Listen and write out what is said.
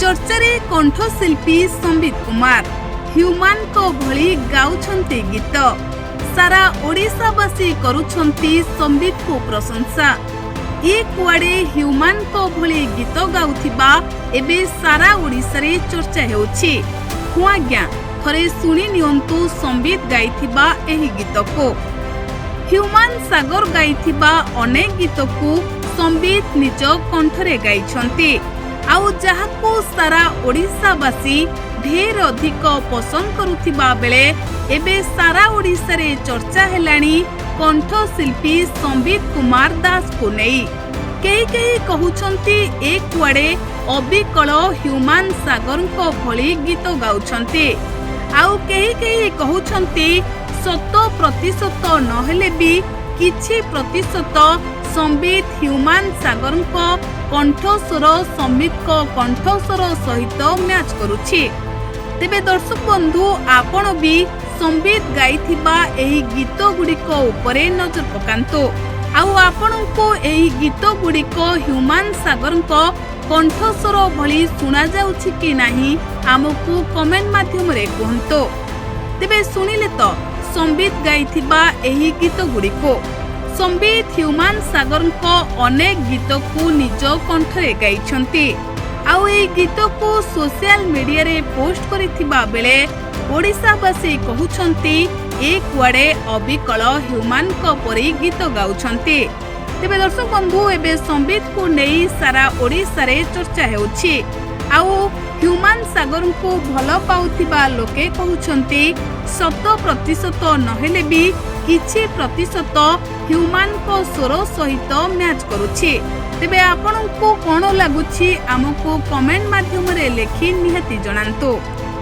ଚର୍ଚ୍ଚାରେ କଣ୍ଠଶିଳ୍ପୀ ସମ୍ବିତ କୁମାର। ହ୍ୟୁମାନଙ୍କ ଭଳି ଗାଉଛନ୍ତି ଗୀତ। ସାରା ଓଡ଼ିଶାବାସୀ କରୁଛନ୍ତି ସମ୍ବିତକୁ ପ୍ରଶଂସା। ଇଏ କୁଆଡ଼େ ହ୍ୟୁମାନଙ୍କ ଭଳି ଗୀତ ଗାଉଥିବା ଏବେ ସାରା ଓଡ଼ିଶାରେ ଚର୍ଚ୍ଚା ହେଉଛି। ହଁ ଆଜ୍ଞା, ଥରେ ଶୁଣି ନିଅନ୍ତୁ ସମ୍ବିତ ଗାଇଥିବା ଏହି ଗୀତକୁ। ହ୍ୟୁମାନ ସାଗର ଗାଇଥିବା ଅନେକ ଗୀତକୁ ସମ୍ବିତ ନିଜ କଣ୍ଠରେ ଗାଇଛନ୍ତି, ଆଉ ଯାହାକୁ ସାରା ଓଡ଼ିଶାବାସୀ ଢେର ଅଧିକ ପସନ୍ଦ କରୁଥିବା ବେଳେ ଏବେ ସାରା ଓଡ଼ିଶାରେ ଚର୍ଚ୍ଚା ହେଲାଣି କଣ୍ଠଶିଳ୍ପୀ ସମ୍ବିତ କୁମାର ଦାସଙ୍କୁ ନେଇ। କେହି କେହି କହୁଛନ୍ତି ଏ କୁଆଡ଼େ ଅବିକଳ ହ୍ୟୁମାନ ସାଗରଙ୍କ ଭଳି ଗୀତ ଗାଉଛନ୍ତି, ଆଉ କେହି କେହି କହୁଛନ୍ତି 100% ନହେଲେ ବି କିଛି ପ୍ରତିଶତ ସମ୍ବିତ ହ୍ୟୁମାନ ସାଗରଙ୍କ କଣ୍ଠସ୍ୱର ସମ୍ବିତଙ୍କ କଣ୍ଠସ୍ୱର ସହିତ ମ୍ୟାଚ୍ କରୁଛି। ତେବେ ଦର୍ଶକ ବନ୍ଧୁ, ଆପଣ ବି ସମ୍ବିତ ଗାଇଥିବା ଏହି ଗୀତ ଗୁଡ଼ିକ ଉପରେ ନଜର ପକାନ୍ତୁ, ଆଉ ଆପଣଙ୍କୁ ଏହି ଗୀତ ଗୁଡ଼ିକ ହ୍ୟୁମାନ ସାଗରଙ୍କ କଣ୍ଠସ୍ୱର ଭଳି ଶୁଣାଯାଉଛି କି ନାହିଁ ଆମକୁ କମେଣ୍ଟ ମାଧ୍ୟମରେ କୁହନ୍ତୁ। ତେବେ ଶୁଣିଲେ ତ ସମ୍ବିତ ଗାଇଥିବା ଏହି ଗୀତ ଗୁଡ଼ିକୁ। ସମ୍ବିତ ହ୍ୟୁମାନ ସାଗରଙ୍କ ଅନେକ ଗୀତକୁ ନିଜ କଣ୍ଠରେ ଗାଇଛନ୍ତି, ଆଉ ଏହି ଗୀତକୁ ସୋସିଆଲ ମିଡିଆରେ ପୋଷ୍ଟ କରିଥିବା ବେଳେ ଓଡ଼ିଶାବାସୀ କହୁଛନ୍ତି ଏ କୁଆଡ଼େ ଅବିକଳ ହ୍ୟୁମାନଙ୍କ ପରି ଗୀତ ଗାଉଛନ୍ତି। ତେବେ ଦର୍ଶକ ବନ୍ଧୁ, ଏବେ ସମ୍ବିତକୁ ନେଇ ସାରା ଓଡ଼ିଶାରେ ଚର୍ଚ୍ଚା ହେଉଛି, ଆଉ ହ୍ୟୁମାନ ସାଗରଙ୍କୁ ଭଲ ପାଉଥିବା ଲୋକେ କହୁଛନ୍ତି 100% ନହେଲେ ବି କିଛି ପ୍ରତିଶତ ହ୍ୟୁମାନଙ୍କ ସ୍ୱର ସହିତ ମ୍ୟାଚ୍ କରୁଛି। ତେବେ ଆପଣଙ୍କୁ କ'ଣ ଲାଗୁଛି ଆମକୁ କମେଣ୍ଟ ମାଧ୍ୟମରେ ଲେଖି ନିହାତି ଜଣାନ୍ତୁ।